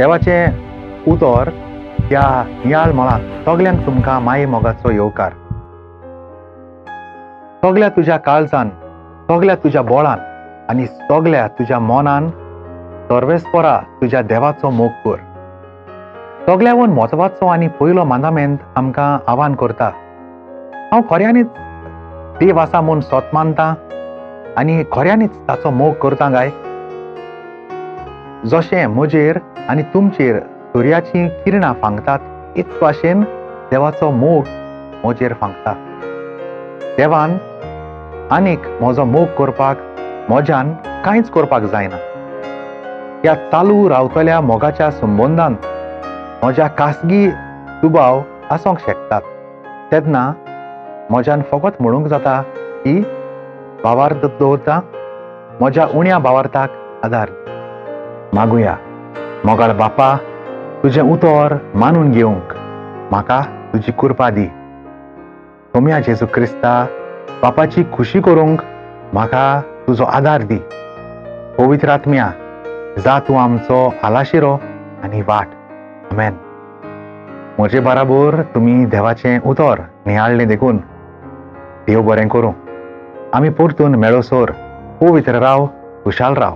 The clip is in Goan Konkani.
देवाचें उतर ह्या नियाळ मळाक सगल्यांक तुमकां माये मोगाचो येवकार. सगल्या तुज्या काळजान, सगल्या तुज्या बोळान आनी सगल्या तुज्या मनान सर्वेस्परा तुज्या देवाचो मोग कर. सगल्यावन म्हत्वाचो आनी पयलो मांदामेंत आमकां आव्हान करता. हांव खऱ्यांनीच देव आसा म्हूण सोत मानता आनी खऱ्यांनीच ताचो मोग करता काय? जशें म्हजेर आनी तुमचेर सुर्याचीं किरणां फांकतात तेच भाशेन देवाचो मोग म्हजेर फांकता. देवान आनीक म्हजो मोग करपाक म्हज्यान कांयच करपाक जायना. ह्या चालू रावतल्या मोगाच्या संबंदान म्हज्या खासगी दुबाव आसूंक शकतात. तेन्ना म्हज्यान फकत म्हणूंक जाता की भावार्थ दवरता, म्हज्या उण्या भावार्थाक आदार मागुया. मोगाळ बापा, तुजें उतर मानून घेवंक म्हाका तुजी कृपा दी. सोम्या जेजू क्रिस्ता, बापाची खुशी करूंक म्हाका तुजो आदार दी. पवित्र आत्म्या, जा तूं आमचो आलाशिरो आनी वाट. आमेन. म्हजे बराबर तुमी देवाचें उतर नियाळ्ळें देखून देव बरें करूं. आमी परतून मेळोसर पवित्र राव, खुशाल राव.